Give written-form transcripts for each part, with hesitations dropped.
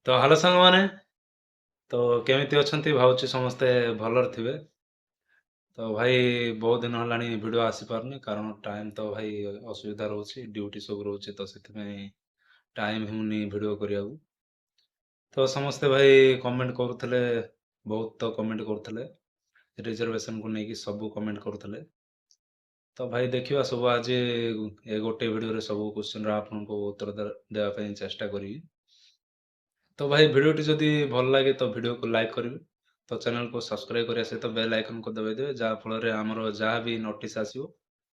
ତ ହ୍ୟାଲୋ ସାଙ୍ଗମାନେ, ତ କେମିତି ଅଛନ୍ତି? ଭାବୁଛି ସମସ୍ତେ ଭଲରେ ଥିବେ। ତ ଭାଇ, ବହୁତ ଦିନ ହେଲାଣି ଭିଡ଼ିଓ ଆସିପାରୁନି, କାରଣ ଟାଇମ୍ ତ ଭାଇ ଅସୁବିଧା ରହୁଛି, ଡ୍ୟୁଟି ସବୁ ରହୁଛି, ତ ସେଥିପାଇଁ ଟାଇମ୍ ହେଉନି ଭିଡ଼ିଓ କରିବାକୁ। ତ ସମସ୍ତେ ଭାଇ କମେଣ୍ଟ କରୁଥିଲେ, ବହୁତ ତ କମେଣ୍ଟ କରୁଥିଲେ, ରିଜର୍ଭେସନକୁ ନେଇକି ସବୁ କମେଣ୍ଟ କରୁଥିଲେ। ତ ଭାଇ, ଦେଖିବା ସବୁ ଆଜି ଏ ଗୋଟେ ଭିଡ଼ିଓରେ ସବୁ କ୍ୱେଶ୍ଚିନ୍ର ଆପଣଙ୍କୁ ଉତ୍ତର ଦେବା ପାଇଁ ଚେଷ୍ଟା କରିବି। ତ ଭାଇ, ଭିଡ଼ିଓଟି ଯଦି ଭଲ ଲାଗେ ତ ଭିଡ଼ିଓକୁ ଲାଇକ୍ କରିବେ, ତ ଚ୍ୟାନେଲକୁ ସବସ୍କ୍ରାଇବ୍ କରିବା ସହିତ ବେଲ୍ ଆଇକନ୍କୁ ଦବାଇ ଦେବେ, ଯାହାଫଳରେ ଆମର ଯାହା ବି ନୋଟିସ୍ ଆସିବ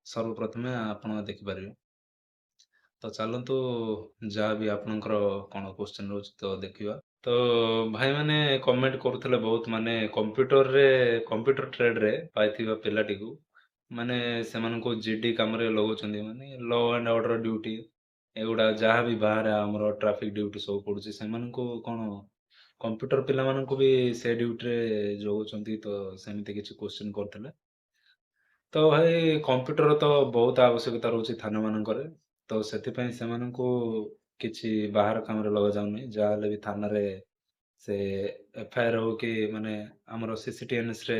ସର୍ବପ୍ରଥମେ ଆପଣ ଦେଖିପାରିବେ। ତ ଚାଲନ୍ତୁ, ଯାହା ବି ଆପଣଙ୍କର କ'ଣ କ୍ୱେଶ୍ଚିନ୍ ରହୁଛି ତ ଦେଖିବା। ତ ଭାଇମାନେ କମେଣ୍ଟ କରୁଥିଲେ ବହୁତ, ମାନେ କମ୍ପ୍ୟୁଟରରେ, କମ୍ପ୍ୟୁଟର ଟ୍ରେଡ଼ରେ ପାଇଥିବା ପିଲାଟିକୁ ମାନେ ସେମାନଙ୍କୁ ଜିଡି କାମରେ ଲଗାଉଛନ୍ତି, ମାନେ ଲ ଆଣ୍ଡ ଅର୍ଡ଼ର ଡ୍ୟୁଟି ଏଗୁଡ଼ା ଯାହା ବି ବାହାରେ ଆମର ଟ୍ରାଫିକ୍ ଡ୍ୟୁଟି ସବୁ ପଡ଼ୁଛି, ସେମାନଙ୍କୁ କ'ଣ କମ୍ପ୍ୟୁଟର ପିଲାମାନଙ୍କୁ ବି ସେ ଡ୍ୟୁଟିରେ ଯୋଗାଉଛନ୍ତି? ତ ସେମିତି କିଛି କ୍ୱେଶ୍ଚିନ୍ କରୁଥିଲେ। ତ ଭାଇ, କମ୍ପ୍ୟୁଟର ତ ବହୁତ ଆବଶ୍ୟକତା ରହୁଛି ଥାନାମାନଙ୍କରେ, ତ ସେଥିପାଇଁ ସେମାନଙ୍କୁ କିଛି ବାହାର କାମରେ ଲଗାଯାଉନି। ଯାହାହେଲେ ବି ଥାନାରେ ସେ ଏଫଆଇଆର୍ ହଉ କି ମାନେ ଆମର ସିସିଟିଏନ୍ଏସ୍ରେ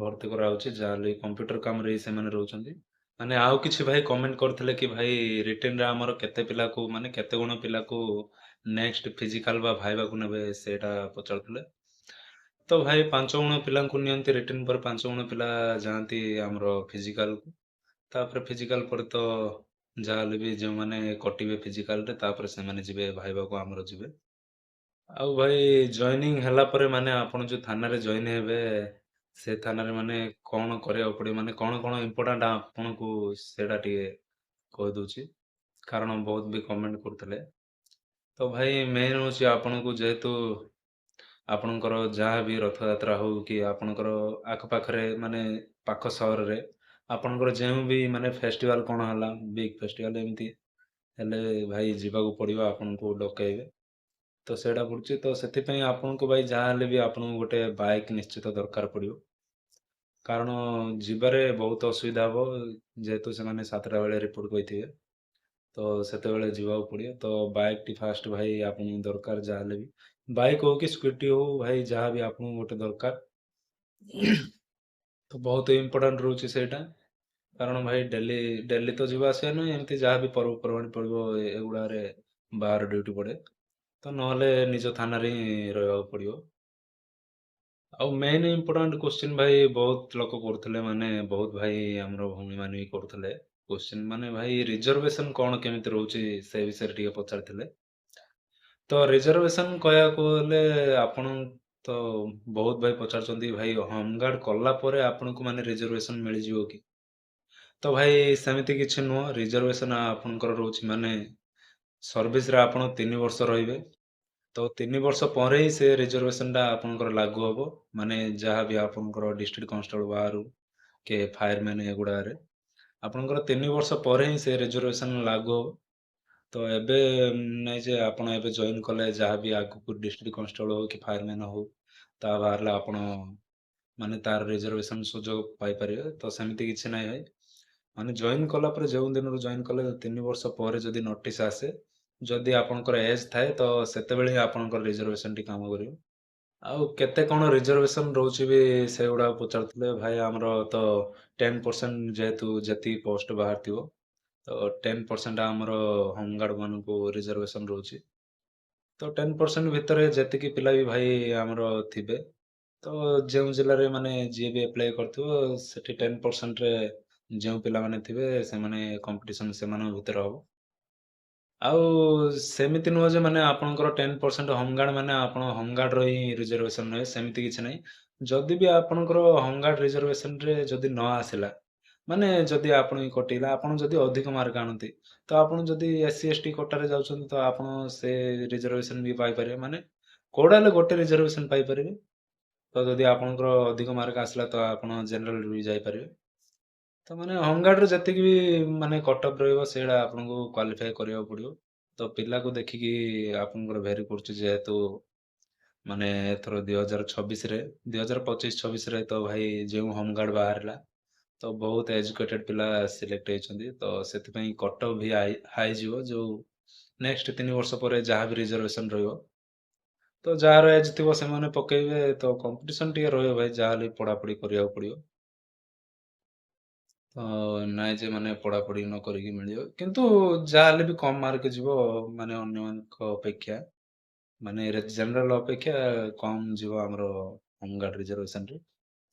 ଭର୍ତ୍ତି କରାହେଉଛି, ଯାହାହେଲେ କମ୍ପ୍ୟୁଟର କାମରେ ହିଁ ସେମାନେ ରହୁଛନ୍ତି। ମାନେ ଆଉ କିଛି ଭାଇ କମେଣ୍ଟ କରିଥିଲେ କି ଭାଇ, ରିଟେନରେ ଆମର କେତେ ପିଲାକୁ, ମାନେ କେତେ ଗୁଣ ପିଲାକୁ ନେକ୍ସଟ ଫିଜିକାଲ ବା ଭାଇବାକୁ ନେବେ, ସେଇଟା ପଚାରୁଥିଲେ। ତ ଭାଇ, 5 ଗୁଣ ପିଲାଙ୍କୁ ନିଅନ୍ତି। ରିଟେନ ପରେ 5 ଗୁଣ ପିଲା ଯାଆନ୍ତି ଆମର ଫିଜିକାଲକୁ। ତାପରେ ଫିଜିକାଲ ପରେ ତ ଯାହାହେଲେ ବି ଯେଉଁମାନେ କଟିବେ ଫିଜିକାଲରେ, ତାପରେ ସେମାନେ ଯିବେ ଭାଇବାକୁ ଆମର ଯିବେ। ଆଉ ଭାଇ, ଜଏନିଂ ହେଲା ପରେ, ମାନେ ଆପଣ ଯେଉଁ ଥାନାରେ ଜଏନ୍ ହେବେ, ସେ ଥାନାରେ ମାନେ କ'ଣ କରିବାକୁ ପଡ଼ିବ, ମାନେ କ'ଣ କ'ଣ ଇମ୍ପୋର୍ଟାଣ୍ଟ ଆପଣଙ୍କୁ ସେଇଟା ଟିକେ କହିଦେଉଛି, କାରଣ ବହୁତ ବି କମେଣ୍ଟ କରୁଥିଲେ। ତ ଭାଇ, ମେନ୍ ହେଉଛି ଆପଣଙ୍କୁ ଯେହେତୁ ଆପଣଙ୍କର ଯାହା ବି ରଥଯାତ୍ରା ହଉ କି ଆପଣଙ୍କର ଆଖପାଖରେ, ମାନେ ପାଖ ସହରରେ ଆପଣଙ୍କର ଯେଉଁ ବି ମାନେ ଫେଷ୍ଟିଭାଲ୍ କ'ଣ ହେଲା, ବିଗ୍ ଫେଷ୍ଟିଭାଲ୍ ଏମିତି ହେଲେ ଭାଇ ଯିବାକୁ ପଡ଼ିବ, ଆପଣଙ୍କୁ ଡକାଇବେ, ତ ସେଇଟା ପଡ଼ୁଛି। ତ ସେଥିପାଇଁ ଆପଣଙ୍କୁ ଭାଇ ଯାହା ହେଲେ ବି ଆପଣଙ୍କୁ ଗୋଟେ ବାଇକ୍ ନିଶ୍ଚିତ ଦରକାର ପଡ଼ିବ, କାରଣ ଯିବାରେ ବହୁତ ଅସୁବିଧା ହେବ। ଯେହେତୁ ସେମାନେ 7ଟା ବେଳେ ରିପୋର୍ଟ କହିଥିବେ, ତ ସେତେବେଳେ ଯିବାକୁ ପଡ଼ିବ। ତ ବାଇକ୍ଟି ଫାଷ୍ଟ ଭାଇ ଆପଣଙ୍କୁ ଦରକାର। ଯାହା ହେଲେ ବି ବାଇକ୍ ହଉ କି ସ୍କୁଟି ହଉ, ଭାଇ ଯାହା ବି ଆପଣଙ୍କୁ ଗୋଟେ ଦରକାର। ତ ବହୁତ ଇମ୍ପୋର୍ଟାଣ୍ଟ ରହୁଛି ସେଇଟା, କାରଣ ଭାଇ ଡେଲି ଡେଲି ତ ଯିବା ଆସିବା ନୁହେଁ, ଏମିତି ଯାହା ବି ପର୍ବପର୍ବାଣି ପଡ଼ିବ ଏଗୁଡ଼ାରେ ବାହାର ଡ୍ୟୁଟି ପଡ଼େ, ତ ନହେଲେ ନିଜ ଥାନାରେ ହିଁ ରହିବାକୁ ପଡ଼ିବ। ଆଉ ମେନ୍ ଇମ୍ପୋର୍ଟାଣ୍ଟ କ୍ୱେଶ୍ଚିନ୍ ଭାଇ ବହୁତ ଲୋକ କରୁଥିଲେ, ମାନେ ବହୁତ ଭାଇ ଆମର ଭଉଣୀମାନେ ବି କରୁଥିଲେ କ୍ୱେଶ୍ଚିନ୍, ମାନେ ଭାଇ ରିଜର୍ଭେସନ୍ କ'ଣ କେମିତି ରହୁଛି ସେ ବିଷୟରେ ଟିକେ ପଚାରିଥିଲେ। ତ ରିଜର୍ଭେସନ୍ କହିବାକୁ ଗଲେ ଆପଣ ତ ବହୁତ ଭାଇ ପଚାରୁଛନ୍ତି, ଭାଇ ହୋମଗାର୍ଡ଼ କଲା ପରେ ଆପଣଙ୍କୁ ମାନେ ରିଜର୍ଭେସନ୍ ମିଳିଯିବ କି? ତ ଭାଇ, ସେମିତି କିଛି ନୁହଁ। ରିଜର୍ଭେସନ୍ ଆପଣଙ୍କର ରହୁଛି, ମାନେ ସର୍ଭିସରେ ଆପଣ 3 ବର୍ଷ ରହିବେ, ତ 3 ବର୍ଷ ପରେ ହିଁ ସେ ରିଜର୍ଭେସନଟା ଆପଣଙ୍କର ଲାଗୁ ହେବ। ମାନେ ଯାହା ବି ଆପଣଙ୍କର ଡିଷ୍ଟ୍ରିକ୍ଟ କନଷ୍ଟେବଳ ବାହାରୁ କି ଫାୟାରମ୍ୟାନ୍, ଏଗୁଡ଼ାରେ ଆପଣଙ୍କର 3 ବର୍ଷ ପରେ ହିଁ ସେ ରିଜର୍ଭେସନ୍ ଲାଗୁ ହେବ। ତ ଏବେ ନାଇଁ ଯେ ଆପଣ ଏବେ ଜଏନ୍ କଲେ, ଯାହା ବି ଆଗକୁ ଡିଷ୍ଟ୍ରିକ୍ଟ କନଷ୍ଟେବଳ ହଉ କି ଫାୟାରମ୍ୟାନ୍ ହଉ, ତା ବାହାରିଲେ ଆପଣ ମାନେ ତାର ରିଜର୍ଭେସନ୍ ସୁଯୋଗ ପାଇପାରିବେ, ତ ସେମିତି କିଛି ନାହିଁ ଭାଇ। ମାନେ ଜଏନ୍ କଲା ପରେ, ଯେଉଁ ଦିନରୁ ଜଏନ୍ କଲେ, 3 ବର୍ଷ ପରେ ଯଦି ନୋଟିସ୍ ଆସେ, ଯଦି ଆପଣଙ୍କର ଏଜ୍ ଥାଏ, ତ ସେତେବେଳେ ହିଁ ଆପଣଙ୍କର ରିଜର୍ଭେସନ୍ଟି କାମ କରିବ। ଆଉ କେତେ କ'ଣ ରିଜର୍ଭେସନ୍ ରହୁଛି ବି ସେଗୁଡ଼ା ପଚାରୁଥିଲେ। ଭାଇ, ଆମର ତ 10%, ଯେହେତୁ ଯେତିକି ପୋଷ୍ଟ ବାହାରିଥିବ, ତ 10% ଆମର ହୋମଗାର୍ଡ଼ ମାନଙ୍କୁ ରିଜର୍ଭେସନ୍ ରହୁଛି। ତ 10% ଭିତରେ ଯେତିକି ପିଲା ବି ଭାଇ ଆମର ଥିବେ, ତ ଯେଉଁ ଜିଲ୍ଲାରେ ମାନେ ଯିଏ ବି ଆପ୍ଲାଏ କରିଥିବ, ସେଠି 10%ରେ ଯେଉଁ ପିଲାମାନେ ଥିବେ, ସେମାନେ କମ୍ପିଟିସନ୍ ସେମାନଙ୍କ ଭିତରେ ହେବ। ଆଉ ସେମିତି ନୁହଁ ଯେ ମାନେ ଆପଣଙ୍କର 10% ହୋମଗାର୍ଡ଼ ମାନେ ଆପଣ ହୋମଗାର୍ଡ଼ର ହିଁ ରିଜର୍ଭେସନ୍ ନେବେ, ସେମିତି କିଛି ନାହିଁ। ଯଦି ବି ଆପଣଙ୍କର ହୋମଗାର୍ଡ଼ ରିଜର୍ଭେସନ୍ରେ ଯଦି ନ ଆସିଲା, ମାନେ ଯଦି ଆପଣ ହିଁ କଟିଲା, ଆପଣ ଯଦି ଅଧିକ ମାର୍କ ଆଣନ୍ତି, ତ ଆପଣ ଯଦି ଏସ୍ ସି ଏସ୍ ଟି କୋଟାରେ ଯାଉଛନ୍ତି, ତ ଆପଣ ସେ ରିଜର୍ଭେସନ୍ ବି ପାଇପାରିବେ। ମାନେ କୋଉଟା ହେଲେ ଗୋଟେ ରିଜର୍ଭେସନ୍ ପାଇପାରିବେ। ତ ଯଦି ଆପଣଙ୍କର ଅଧିକ ମାର୍କ ଆସିଲା, ତ ଆପଣ ଜେନେରାଲ ବି ଯାଇପାରିବେ। ତ ମାନେ ହୋମଗାର୍ଡ଼ର ଯେତିକି ବି ମାନେ କଟଅଫ୍ ରହିବ, ସେଇଟା ଆପଣଙ୍କୁ କ୍ୱାଲିଫାଏ କରିବାକୁ ପଡ଼ିବ। ତ ପିଲାକୁ ଦେଖିକି ଆପଣଙ୍କର ଭେରି କରୁଛି। ଯେହେତୁ ମାନେ ଏଥର 2026ରେ, 2025-26ରେ ତ ଭାଇ ଯେଉଁ ହୋମଗାର୍ଡ଼ ବାହାରିଲା, ତ ବହୁତ ଏଜୁକେଟେଡ୍ ପିଲା ସିଲେକ୍ଟ ହେଇଛନ୍ତି। ତ ସେଥିପାଇଁ କଟଅଫ୍ ବି ହାଇ ହାଇ ଯିବ, ଯେଉଁ ନେକ୍ସଟ 3 ବର୍ଷ ପରେ ଯାହା ବି ରିଜର୍ଭେସନ୍ ରହିବ। ତ ଯାହାର ଏଜ୍ ଥିବ ସେମାନେ ପକେଇବେ। ତ କମ୍ପିଟିସନ୍ ଟିକେ ରହିବ ଭାଇ, ଯାହାହେଲେ ବି ପଢ଼ାପଢ଼ି କରିବାକୁ ପଡ଼ିବ। ତ ନାଇଁ ଯେ ମାନେ ପଢ଼ାପଢ଼ି ନ କରିକି ମିଳିବ, କିନ୍ତୁ ଯାହାହେଲେ ବି କମ୍ ମାର୍କ ଯିବ, ମାନେ ଅନ୍ୟମାନଙ୍କ ଅପେକ୍ଷା, ମାନେ ଜେନେରାଲ ଅପେକ୍ଷା କମ୍ ଯିବ ଆମର ହୋମଗାର୍ଡ଼ ରିଜର୍ଭେସନରେ।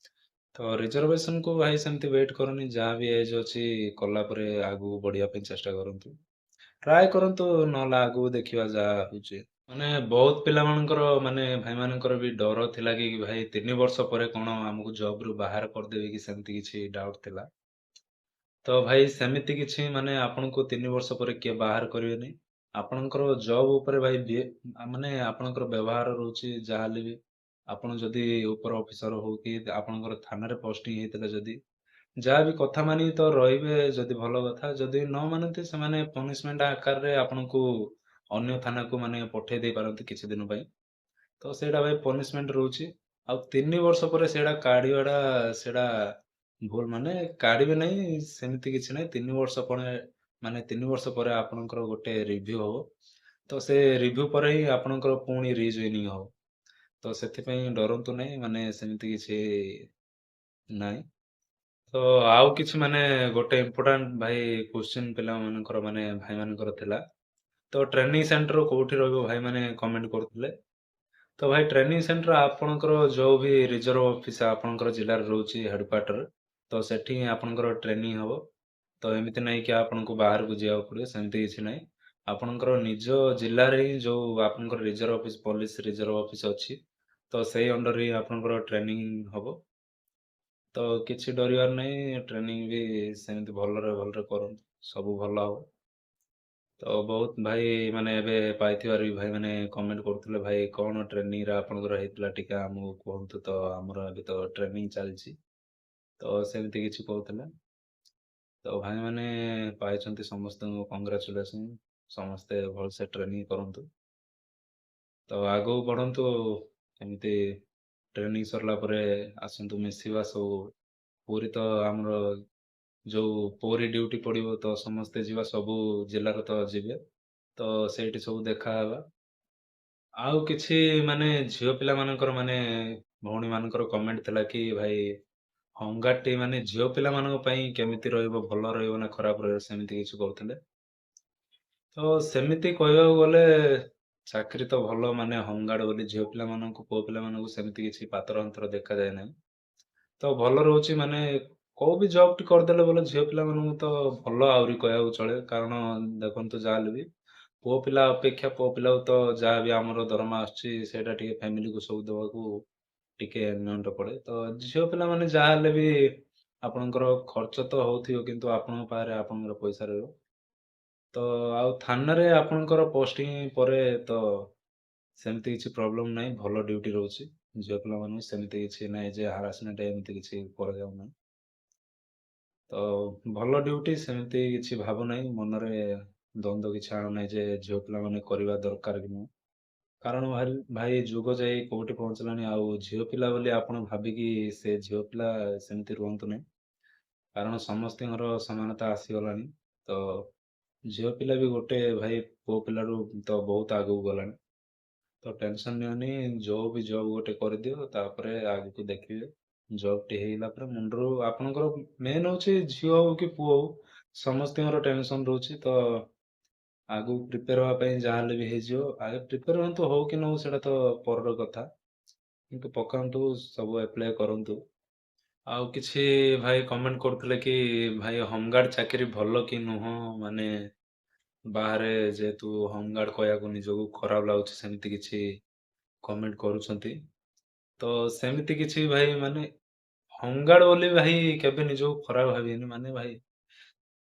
ତ ରିଜର୍ଭେସନକୁ ଭାଇ ସେମିତି ୱେଟ୍ କରନି, ଯାହା ବି ଏଜ୍ ଅଛି କଲା ପରେ ଆଗକୁ ବଢ଼ିବା ପାଇଁ ଚେଷ୍ଟା କରନ୍ତୁ, ଟ୍ରାଏ କରନ୍ତୁ, ନହେଲେ ଆଗକୁ ଦେଖିବା ଯାହା ହେଉଛି। ମାନେ ବହୁତ ପିଲାମାନଙ୍କର, ମାନେ ଭାଇମାନଙ୍କର ବି ଡର ଥିଲା କି ଭାଇ 3 ବର୍ଷ ପରେ କ'ଣ ଆମକୁ ଜବ୍ରୁ ବାହାର କରିଦେବେ କି, ସେମିତି କିଛି ଡାଉଟ୍ ଥିଲା। ତ ଭାଇ ସେମିତି କିଛି ମାନେ ଆପଣଙ୍କୁ 3 ବର୍ଷ ପରେ କିଏ ବାହାର କରିବେନି। ଆପଣଙ୍କର ଜବ୍ ଉପରେ ଭାଇ ମାନେ ଆପଣଙ୍କର ବ୍ୟବହାର ରହୁଛି। ଯାହାହେଲେ ବି ଆପଣ ଯଦି ଉପର ଅଫିସର ହଉ କି ଆପଣଙ୍କର ଥାନାରେ ପୋଷ୍ଟିଂ ହେଇଥିଲେ, ଯଦି ଯାହା ବି କଥା ମାନି ତ ରହିବେ ଯଦି ଭଲ କଥା, ଯଦି ନ ମାନନ୍ତି ସେମାନେ ପନିଶମେଣ୍ଟ ଆକାରରେ ଆପଣଙ୍କୁ ଅନ୍ୟ ଥାନାକୁ ମାନେ ପଠେଇ ଦେଇ ପାରନ୍ତି କିଛି ଦିନ ପାଇଁ। ତ ସେଇଟା ଭାଇ ପନିଶମେଣ୍ଟ ରହୁଛି। ଆଉ 3 ବର୍ଷ ପରେ ସେଇଟା କାଢ଼ିବାଟା ସେଇଟା ଭୁଲ, ମାନେ କାଢ଼ିବେ ନାହିଁ ସେମିତି କିଛି ନାହିଁ। 3 ବର୍ଷ ପରେ, ମାନେ 3 ବର୍ଷ ପରେ ଆପଣଙ୍କର ଗୋଟେ ରିଭ୍ୟୁ ହବ। ତ ସେ ରିଭ୍ୟୁ ପରେ ହିଁ ଆପଣଙ୍କର ପୁଣି ରିଜଏନିଂ ହବ। ତ ସେଥିପାଇଁ ଡରନ୍ତୁ ନାହିଁ, ମାନେ ସେମିତି କିଛି ନାହିଁ। ତ ଆଉ କିଛି ମାନେ ଗୋଟେ ଇମ୍ପୋର୍ଟାଣ୍ଟ ଭାଇ କ୍ୱେଶ୍ଚିନ୍ ପିଲାମାନଙ୍କର, ମାନେ ଭାଇମାନଙ୍କର ଥିଲା, ତ ଟ୍ରେନିଂ ସେଣ୍ଟର କୋଉଠି ରହିବ, ଭାଇମାନେ କମେଣ୍ଟ କରୁଥିଲେ। ତ ଭାଇ ଟ୍ରେନିଂ ସେଣ୍ଟର ଆପଣଙ୍କର ଯୋଉ ବି ରିଜର୍ଭ ଅଫିସ ଆପଣଙ୍କର ଜିଲ୍ଲାରେ ରହୁଛି ହେଡ଼କ୍ୱାର୍ଟର, ତ ସେଠି ହିଁ ଆପଣଙ୍କର ଟ୍ରେନିଂ ହବ। ତ ଏମିତି ନାହିଁ କି ଆପଣଙ୍କୁ ବାହାରକୁ ଯିବାକୁ ପଡ଼ିବ, ସେମିତି କିଛି ନାହିଁ। ଆପଣଙ୍କର ନିଜ ଜିଲ୍ଲାରେ ହିଁ ଯୋଉ ଆପଣଙ୍କର reserve office, police reserve office ଅଛି, ତ ସେଇ ଅଣ୍ଡରରେ ହିଁ ଆପଣଙ୍କର ଟ୍ରେନିଂ ହବ। ତ କିଛି ଡରିବାର ନାହିଁ। ଟ୍ରେନିଂ ବି ସେମିତି ଭଲରେ ଭଲରେ କରନ୍ତୁ, ସବୁ ଭଲ ହବ। ତ ବହୁତ ଭାଇ ମାନେ ଏବେ ପାଇଥିବାରୁ ବି ଭାଇମାନେ କମେଣ୍ଟ କରୁଥିଲେ, ଭାଇ କ'ଣ ଟ୍ରେନିଂରେ ଆପଣଙ୍କର ହେଇଥିଲା ଟିକେ ଆମକୁ କୁହନ୍ତୁ, ତ ଆମର ଏବେ ତ ଟ୍ରେନିଂ ଚାଲିଛି, ତ ସେମିତି କିଛି କହୁଥିଲେ। ତ ଭାଇମାନେ ପାଇଛନ୍ତି, ସମସ୍ତଙ୍କୁ କଂଗ୍ରାଚୁଲେସନ୍। ସମସ୍ତେ ଭଲସେ ଟ୍ରେନିଂ କରନ୍ତୁ, ତ ଆଗକୁ ବଢ଼ନ୍ତୁ। ଏମିତି ଟ୍ରେନିଂ ସରିଲା ପରେ ଆସନ୍ତୁ, ମିଶିବା ସବୁ ପୁରୀ। ତ ଆମର ଯୋଉ ପୁରୀ ଡ୍ୟୁଟି ପଡ଼ିବ, ତ ସମସ୍ତେ ଯିବା, ସବୁ ଜିଲ୍ଲାର ତ ଯିବେ, ତ ସେଇଠି ସବୁ ଦେଖା ହେବା। ଆଉ କିଛି ମାନେ ଝିଅ ପିଲାମାନଙ୍କର, ମାନେ ଭଉଣୀମାନଙ୍କର କମେଣ୍ଟ ଥିଲା କି ଭାଇ ହୋମଗାର୍ଡ଼ଟି ମାନେ ଝିଅ ପିଲାମାନଙ୍କ ପାଇଁ କେମିତି ରହିବ, ଭଲ ରହିବ ନା ଖରାପ ରହିବ, ସେମିତି କିଛି କହୁଥିଲେ। ତ ସେମିତି କହିବାକୁ ଗଲେ ଚାକିରି ତ ଭଲ, ମାନେ ହୋମଗାର୍ଡ଼ ବୋଲି ଝିଅ ପିଲାମାନଙ୍କୁ ପୁଅ ପିଲାମାନଙ୍କୁ ସେମିତି କିଛି ପାତର ଅନ୍ତର ଦେଖାଯାଏ ନାହିଁ। ତ ଭଲ ରହୁଛି, ମାନେ କୋଉ ବି ଜବ୍ କରିଦେଲେ ବୋଲେ ଝିଅ ପିଲାମାନଙ୍କୁ ତ ଭଲ ଆହୁରି କହିବାକୁ ଚଳେ। କାରଣ ଦେଖନ୍ତୁ, ଯାହାହେଲେ ବି ପୁଅ ପିଲା ଅପେକ୍ଷା ପୁଅ ପିଲାକୁ ତ ଯାହା ବି ଆମର ଦରମା ଆସୁଛି ସେଇଟା ଟିକେ ଫ୍ୟାମିଲିକୁ ସବୁ ଦେବାକୁ ଟିକେ ନିଅଣ୍ଟ ପଡ଼େ। ତ ଝିଅ ପିଲାମାନେ ଯାହା ହେଲେ ବି ଆପଣଙ୍କର ଖର୍ଚ୍ଚ ତ ହଉଥିବ, କିନ୍ତୁ ଆପଣଙ୍କ ପାଖରେ ଆପଣଙ୍କର ପଇସା ରହିବ। ତ ଆଉ ଥାନାରେ ଆପଣଙ୍କର ପୋଷ୍ଟିଂ ପରେ ତ ସେମିତି କିଛି ପ୍ରୋବ୍ଲେମ୍ ନାହିଁ, ଭଲ ଡ୍ୟୁଟି ରହୁଛି ଝିଅ ପିଲାମାନଙ୍କୁ। ସେମିତି କିଛି ନାହିଁ ଯେ ହାରାସମେଣ୍ଟ ଏମିତି କିଛି କରାଯାଉ ନାହିଁ। ତ ଭଲ ଡ୍ୟୁଟି, ସେମିତି କିଛି ଭାବ ନାହିଁ, ମନରେ ଦ୍ୱନ୍ଦ୍ୱ କିଛି ଆଣ ନାହିଁ ଯେ ଝିଅ ପିଲାମାନେ କରିବା ଦରକାର କି ନୁହଁ। କାରଣ ଭାଇ ଭାଇ ଯୁଗ ଯାଇ କୋଉଠି ପହଞ୍ଚିଲାଣି, ଆଉ ଝିଅ ପିଲା ବୋଲି ଆପଣ ଭାବିକି ସେ ଝିଅ ପିଲା ସେମିତି ରୁହନ୍ତୁ ନାହିଁ। କାରଣ ସମସ୍ତଙ୍କର ସମାନତା ଆସିଗଲାଣି। ତ ଝିଅ ପିଲା ବି ଗୋଟେ ଭାଇ ପୁଅ ପିଲାରୁ ତ ବହୁତ ଆଗକୁ ଗଲାଣି। ତ ଟେନସନ୍ ନିଅନି, ଯୋଉ ବି ଜବ୍ ଗୋଟେ କରିଦିଅ, ତାପରେ ଆଗକୁ ଦେଖିବେ। ଜବ୍ଟି ହେଇଗଲା ପରେ ମୁଣ୍ଡରୁ ଆପଣଙ୍କର ମେନ୍ ହେଉଛି, ଝିଅ ହଉ କି ପୁଅ ହଉ ସମସ୍ତଙ୍କର ଟେନସନ୍ ରହୁଛି। ତ ଆଗକୁ ପ୍ରିପେୟାର ହେବା ପାଇଁ ଯାହାହେଲେ ବି ହେଇଯିବ। ଆଗେ ପ୍ରିପେୟାର ହୁଅନ୍ତୁ, ହଉ କି ନ ହଉ ସେଇଟା ତ ପରର କଥା, କିନ୍ତୁ ପକାନ୍ତୁ, ସବୁ ଆପ୍ଲାଏ କରନ୍ତୁ। ଆଉ କିଛି ଭାଇ କମେଣ୍ଟ କରୁଥିଲେ କି ଭାଇ ହୋମଗାର୍ଡ଼ ଚାକିରି ଭଲ କି ନୁହଁ, ମାନେ ବାହାରେ ଯେହେତୁ ହୋମଗାର୍ଡ଼ କହିବାକୁ ନିଜକୁ ଖରାପ ଲାଗୁଛି, ସେମିତି କିଛି କମେଣ୍ଟ କରୁଛନ୍ତି। ତ ସେମିତି କିଛି ଭାଇ, ମାନେ ହୋମଗାର୍ଡ଼ ବୋଲି ଭାଇ କେବେ ନିଜକୁ ଖରାପ ଭାବିବେନି। ମାନେ ଭାଇ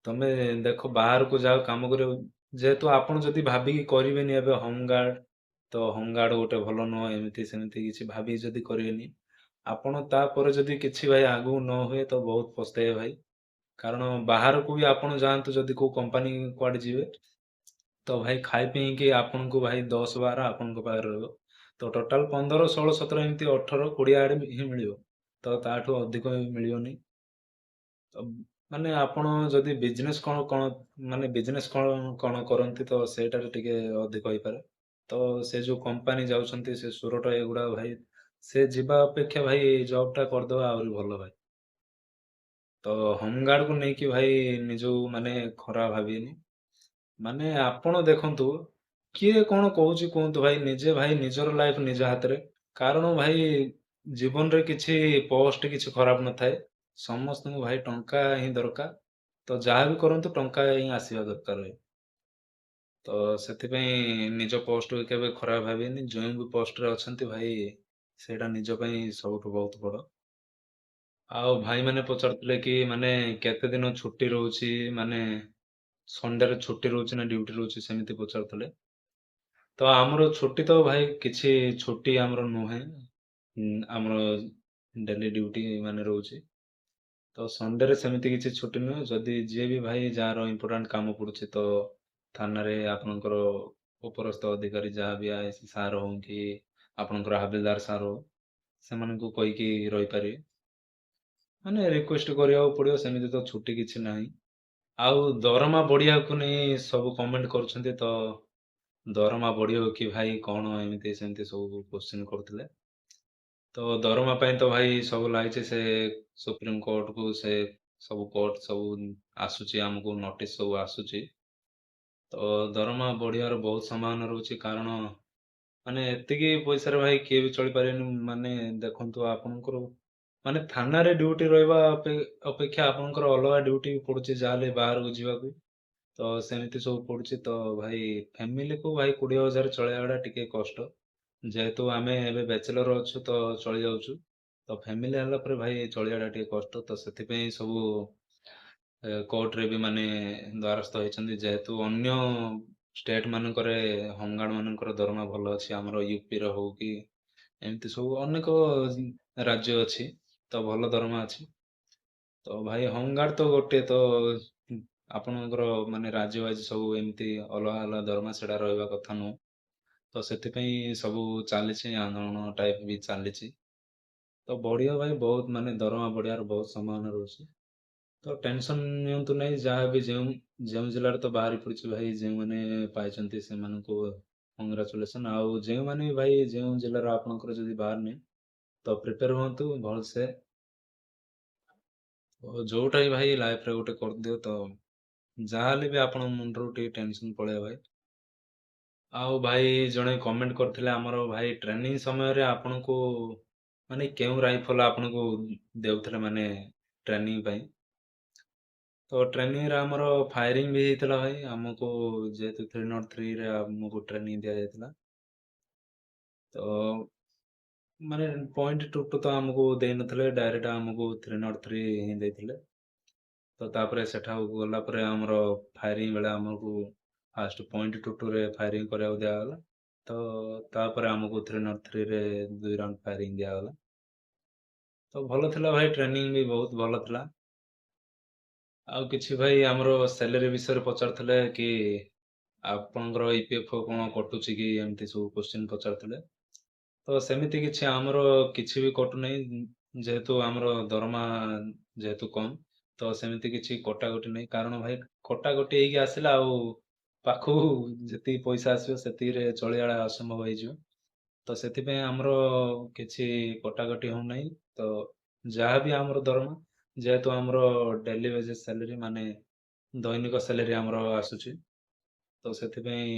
ତମେ ଦେଖ, ବାହାରକୁ ଯାଅ କାମ କରିବାକୁ, ଯେହେତୁ ଆପଣ ଯଦି ଭାବିକି କରିବେନି ଏବେ ହୋମଗାର୍ଡ଼, ତ ହୋମଗାର୍ଡ଼ ଗୋଟେ ଭଲ ନୁହଁ ଏମିତି ସେମିତି କିଛି ଭାବିକି ଯଦି କରିବେନି ଆପଣ, ତାପରେ ଯଦି କିଛି ଭାଇ ଆଗକୁ ନ ହୁଏ ତ ବହୁତ ପସ୍ତେଇବେ ଭାଇ। କାରଣ ବାହାରକୁ ବି ଆପଣ ଯାଆନ୍ତୁ, ଯଦି କୋଉ କମ୍ପାନୀ କୁଆଡ଼େ ଯିବେ, ତ ଭାଇ ଖାଇ ପିଇକି ଆପଣଙ୍କୁ ଭାଇ 10-12 ଆପଣଙ୍କ ପାଖରେ ରହିବ। ତ ଟୋଟାଲ 15, 16, 17 ଏମିତି 18, 20 ଆଡ଼େ ହିଁ ମିଳିବ, ତ ତାଠୁ ଅଧିକ ବି ମିଳିବନି। ତ ମାନେ ଆପଣ ଯଦି ବିଜନେସ୍ କଣ କଣ ମାନେ ବିଜନେସ୍ କଣ କଣ କରନ୍ତି ତ ସେଇଟାରେ ଟିକେ ଅଧିକ ହେଇପାରେ। ତ ସେ ଯୋଉ କମ୍ପାନୀ ଯାଉଛନ୍ତି ସେ ସୁରଟ ଏଗୁଡା ଭାଇ, ସେ ଯିବା ଅପେକ୍ଷା ଭାଇ ଜବ୍ ଟା କରିଦବା ଆହୁରି ଭଲ ଭାଇ। ତ ହୋମଗାର୍ଡ କୁ ନେଇକି ଭାଇ ନିଜକୁ ମାନେ ଖରାପ ଭାବିବେନି। ମାନେ ଆପଣ ଦେଖନ୍ତୁ କିଏ କଣ କହୁଛି କୁହନ୍ତୁ ଭାଇ, ନିଜେ ଭାଇ ନିଜର ଲାଇଫ ନିଜ ହାତରେ। କାରଣ ଭାଇ ଜୀବନରେ କିଛି ପୋଷ୍ଟ କିଛି ଖରାପ ନଥାଏ, ସମସ୍ତଙ୍କୁ ଭାଇ ଟଙ୍କା ହିଁ ଦରକାର। ତ ଯାହା ବି କରନ୍ତୁ ଟଙ୍କା ହିଁ ଆସିବା ଦରକାର ଭାଇ। ତ ସେଥିପାଇଁ ନିଜ ପୋଷ୍ଟକୁ କେବେ ଖରାପ ଭାବିବେନି, ଯେଉଁ ବି ପୋଷ୍ଟରେ ଅଛନ୍ତି ଭାଇ ସେଇଟା ନିଜ ପାଇଁ ସବୁଠୁ ବହୁତ ବଡ଼। ଆଉ ଭାଇମାନେ ପଚାରୁଥିଲେ କି ମାନେ କେତେ ଦିନ ଛୁଟି ରହୁଛି, ମାନେ ସଣ୍ଡେରେ ଛୁଟି ରହୁଛି ନା ଡ୍ୟୁଟି ରହୁଛି, ସେମିତି ପଚାରୁଥିଲେ। ତ ଆମର ଛୁଟି ତ ଭାଇ କିଛି ଛୁଟି ଆମର ନୁହେଁ, ଆମର ଡେଲି ଡ୍ୟୁଟି ମାନେ ରହୁଛି। ତ ସଣ୍ଡେରେ ସେମିତି କିଛି ଛୁଟି ନୁହେଁ। ଯଦି ଯିଏ ବି ଭାଇ ଯାହାର ଇମ୍ପୋର୍ଟାଣ୍ଟ କାମ ପଡ଼ୁଛି ତ ଥାନାରେ ଆପଣଙ୍କର ଉପରସ୍ଥ ଅଧିକାରୀ ଯାହା ବି I C sir ହଉ କି ଆପଣଙ୍କର ହାବିଲଦାର ସାର୍ ହଉ, ସେମାନଙ୍କୁ କହିକି ରହିପାରିବେ, ମାନେ ରିକ୍ୱେଷ୍ଟ କରିବାକୁ ପଡ଼ିବ, ସେମିତି ତ ଛୁଟି କିଛି ନାହିଁ। ଆଉ ଦରମା ବଢ଼ିବାକୁ ନେଇ ସବୁ କମେଣ୍ଟ କରୁଛନ୍ତି, ତ ଦରମା ବଢ଼ିବ କି ଭାଇ କଣ ଏମିତି ସେମିତି ସବୁ କୋଶ୍ଚିନ୍ କରୁଥିଲେ। ତ ଦରମା ପାଇଁ ତ ଭାଇ ସବୁ ଲାଗିଛି, ସେ ସୁପ୍ରିମ କୋର୍ଟକୁ ସେ ସବୁ କୋର୍ଟ ସବୁ ଆସୁଛି, ଆମକୁ ନୋଟିସ୍ ସବୁ ଆସୁଛି। ତ ଦରମା ବଢ଼ିବାର ବହୁତ ସମ୍ଭାବନା ରହୁଛି, କାରଣ ମାନେ ଏତିକି ପଇସାରେ ଭାଇ କିଏ ବି ଚଳିପାରିବେନି। ମାନେ ଦେଖନ୍ତୁ ଆପଣଙ୍କର ମାନେ ଥାନାରେ ଡ୍ୟୁଟି ରହିବା ଅପେକ୍ଷା ଆପଣଙ୍କର ଅଲଗା ଡ୍ୟୁଟି ପଡୁଛି ଯାହାହେଲେ ବାହାରକୁ ଯିବାକୁ, ତ ସେମିତି ସବୁ ପଡୁଛି। ତ ଭାଇ ଫ୍ୟାମିଲିକୁ ଭାଇ 20,000 ଚଳେଇବାଟା ଟିକେ କଷ୍ଟ, ଯେହେତୁ ଆମେ ଏବେ ବ୍ୟାଚଲର ଅଛୁ ତ ଚଳି ଯାଉଛୁ, ତ ଫ୍ୟାମିଲି ହେଲା ପରେ ଭାଇ ଚଳିବାଟା ଟିକେ କଷ୍ଟ। ତ ସେଥିପାଇଁ ସବୁ କୋର୍ଟରେ ବି ମାନେ ଦ୍ୱାରସ୍ଥ ହେଇଛନ୍ତି, ଯେହେତୁ ଅନ୍ୟ ଷ୍ଟେଟ୍ ମାନଙ୍କରେ ହୋମଗାର୍ଡ ମାନଙ୍କର ଦରମା ଭଲ ଅଛି, ଆମର ୟୁପିର ହଉ କି ଏମିତି ସବୁ ଅନେକ ରାଜ୍ୟ ଅଛି ତ ଭଲ ଦରମା ଅଛି। ତ ଭାଇ ହୋମଗାର୍ଡ ତ ଗୋଟେ ତ ଆପଣଙ୍କର ମାନେ ରାଜ୍ୟ ୱାଇଜ ସବୁ ଏମିତି ଅଲଗା ଅଲଗା ଦରମା, ସେଟା ରହିବା କଥା ନୁହଁ। ତ ସେଥିପାଇଁ ସବୁ ଚାଲିଛି, ଆନ୍ଦୋଳନ ଟାଇପ ବି ଚାଲିଛି। ତ ବଢ଼ିବ ଭାଇ ବହୁତ, ମାନେ ଦରମା ବଢ଼ିବାର ବହୁତ ସମ୍ଭାବନା ରହୁଛି। ତ ଟେନସନ୍ ନିଅନ୍ତୁ ନାହିଁ, ଯାହା ବି ଯେଉଁ ଯେଉଁ ଜିଲ୍ଲାରେ ତ ବାହାରି ପଡ଼ିଛି ଭାଇ, ଯେଉଁମାନେ ପାଇଛନ୍ତି ସେମାନଙ୍କୁ କଂଗ୍ରାଚୁଲେସନ୍। ଆଉ ଯେଉଁମାନେ ବି ଭାଇ ଯେଉଁ ଜିଲ୍ଲାର ଆପଣଙ୍କର ଯଦି ବାହାରିନି ତ ପ୍ରିପେୟାର ହୁଅନ୍ତୁ ଭଲସେ, ଯୋଉଟା ବି ଭାଇ ଲାଇଫରେ ଗୋଟେ କରିଦିଅ, ତ ଯାହାହେଲେ ବି ଆପଣଙ୍କ ମୁଣ୍ଡରୁ ଟିକେ ଟେନସନ୍ ପଳେଇବ ଭାଇ। ଆଉ ଭାଇ ଜଣେ କମେଣ୍ଟ କରିଥିଲେ ଆମର ଭାଇ ଟ୍ରେନିଂ ସମୟରେ ଆପଣଙ୍କୁ ମାନେ କେଉଁ ରାଇଫଲ ଆପଣଙ୍କୁ ଦେଉଥିଲେ ମାନେ ଟ୍ରେନିଂ ପାଇଁ। ତ ଟ୍ରେନିଂରେ ଆମର ଫାୟାରିଂ ବି ହେଇଥିଲା ଭାଇ, ଆମକୁ ଯେହେତୁ 303ରେ ଆମକୁ ଟ୍ରେନିଂ ଦିଆଯାଇଥିଲା। ତ ମାନେ 0.22 ତ ଆମକୁ ଦେଇନଥିଲେ, ଡାଇରେକ୍ଟ ଆମକୁ 303 ହିଁ ଦେଇଥିଲେ। ତ ତାପରେ ସେଠାକୁ ଗଲା ପରେ ଆମର ଫାୟାରିଂ ବେଳେ ଆମକୁ ଫାଷ୍ଟ 0.22ରେ ଫାୟାରିଂ କରିବାକୁ ଦିଆଗଲା, ତ ତାପରେ ଆମକୁ 303ରେ 2 ରାଉଣ୍ଡ ଫାୟାରିଂ ଦିଆଗଲା। ତ ଭଲ ଥିଲା ଭାଇ, ଟ୍ରେନିଂ ବି ବହୁତ ଭଲ ଥିଲା। ଆଉ କିଛି ଭାଇ ଆମର ସାଲାରୀ ବିଷୟରେ ପଚାରୁଥିଲେ କି ଆପଣଙ୍କର ଇ ପି ଏଫ୍ କଣ କଟୁଛି କି, ଏମିତି ସବୁ କୋଶ୍ଚିନ୍ ପଚାରୁଥିଲେ। ତ ସେମିତି କିଛି ଆମର କିଛି ବି କଟୁନାହିଁ, ଯେହେତୁ ଆମର ଦରମା ଯେହେତୁ କମ୍, ତ ସେମିତି କିଛି କଟାକଟି ନାହିଁ। କାରଣ ଭାଇ କଟାକଟି ହେଇକି ଆସିଲା ଆଉ ପାଖକୁ ଯେତିକି ପଇସା ଆସିବ ସେତିକିରେ ଚଳିବା ଅସମ୍ଭବ ହେଇଯିବ। ତ ସେଥିପାଇଁ ଆମର କିଛି କଟାକଟି ହଉନାହିଁ। ତ ଯାହା ବି ଆମର ଦରମା, ଯେହେତୁ ଆମର ଡେଲି ୱେଜେସ୍ ସାଲାରୀ ମାନେ ଦୈନିକ ସାଲାରୀ ଆମର ଆସୁଛି, ତ ସେଥିପାଇଁ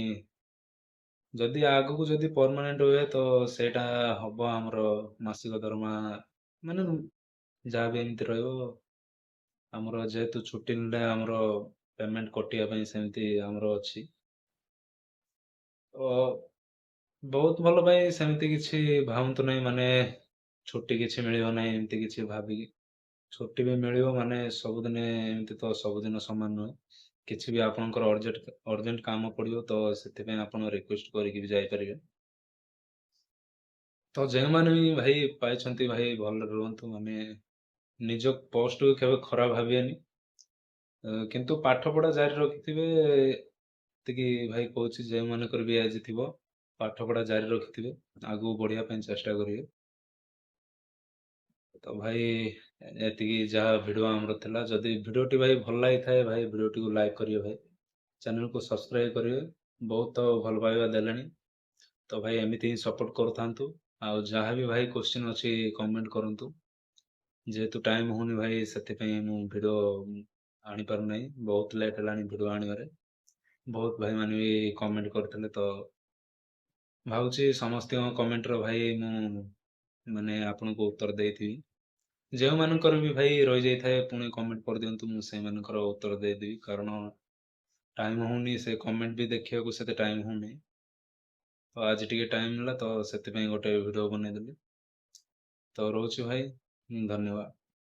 ଯଦି ଆଗକୁ ଯଦି ପରମାନେଣ୍ଟ ହୁଏ ତ ସେଇଟା ହବ ଆମର ମାସିକ ଦରମା, ମାନେ ଯାହା ବି ଏମିତି ରହିବ। ଆମର ଯେହେତୁ ଛୁଟି ନେଲେ ଆମର ପେମେଣ୍ଟ କଟିବା ପାଇଁ ସେମିତି ଆମର ଅଛି। ତ ବହୁତ ଭଲ ଭାଇ, ସେମିତି କିଛି ଭାବନ୍ତୁ ନାହିଁ, ମାନେ ଛୁଟି କିଛି ମିଳିବ ନାହିଁ ଏମିତି କିଛି ଭାବିକି। ଛୁଟି ବି ମିଳିବ, ମାନେ ସବୁଦିନେ ଏମିତି ତ ସବୁଦିନ ସମାନ ନୁହେଁ। କିଛି ବି ଆପଣଙ୍କର ଅର୍ଜେଣ୍ଟ କାମ ପଡ଼ିବ ତ ସେଥିପାଇଁ ଆପଣ ରିକ୍ୱେଷ୍ଟ କରିକି ବି ଯାଇପାରିବେ। ତ ଯେଉଁମାନେ ବି ଭାଇ ପାଇଛନ୍ତି ଭାଇ ଭଲରେ ରୁହନ୍ତୁ, ମାନେ ନିଜ ପୋଷ୍ଟକୁ କେବେ ଖରାପ ଭାବିବେନି, କିନ୍ତୁ ପାଠପଢ଼ା ଜାରି ରଖିଥିବେ। ଏତିକି ଭାଇ କହୁଛି, ଯେଉଁମାନଙ୍କର ବି ଆଜି ଥିବ ପାଠପଢ଼ା ଜାରି ରଖିଥିବେ, ଆଗକୁ ବଢ଼ିବା ପାଇଁ ଚେଷ୍ଟା କରିବେ। ତ ଭାଇ ଏତିକି ଯାହା ଭିଡ଼ିଓ ଆମର ଥିଲା। ଯଦି ଭିଡ଼ିଓଟି ଭାଇ ଭଲ ଲାଗିଥାଏ ଭାଇ, ଭିଡ଼ିଓଟିକୁ ଲାଇକ୍ କରିବେ ଭାଇ, ଚ୍ୟାନେଲକୁ ସବସ୍କ୍ରାଇବ୍ କରିବେ। ବହୁତ ଭଲ ପାଇବା ଦେଲେଣି ତ ଭାଇ, ଏମିତି ହିଁ ସପୋର୍ଟ କରୁଥାନ୍ତୁ। ଆଉ ଯାହା ବି ଭାଇ କୋଶ୍ଚିନ୍ ଅଛି କମେଣ୍ଟ କରନ୍ତୁ। ଯେହେତୁ ଟାଇମ୍ ହେଉନି ଭାଇ, ସେଥିପାଇଁ ମୁଁ ଭିଡ଼ିଓ ଆଣିପାରୁନାହିଁ। ବହୁତ ଲେଟ୍ ହେଲାଣି ଭିଡ଼ିଓ ଆଣିବାରେ। ବହୁତ ଭାଇମାନେ ବି କମେଣ୍ଟ କରିଥିଲେ, ତ ଭାବୁଛି ସମସ୍ତଙ୍କ କମେଣ୍ଟର ଭାଇ ମୁଁ ମାନେ ଆପଣଙ୍କୁ ଉତ୍ତର ଦେଇଥିବି। ଯେଉଁମାନଙ୍କର ବି ଭାଇ ରହିଯାଇଥାଏ, ପୁଣି କମେଣ୍ଟ କରିଦିଅନ୍ତୁ, ମୁଁ ସେଇମାନଙ୍କର ଉତ୍ତର ଦେଇଦେବି। କାରଣ ଟାଇମ୍ ହେଉନି, ସେ କମେଣ୍ଟ ବି ଦେଖିବାକୁ ସେତେ ଟାଇମ୍ ହେଉନି। ତ ଆଜି ଟିକେ ଟାଇମ୍ ମିଳିଲା, ତ ସେଥିପାଇଁ ଗୋଟେ ଭିଡ଼ିଓ ବନେଇଦେଲି। ତ ରହୁଛି ଭାଇ, ଧନ୍ୟବାଦ।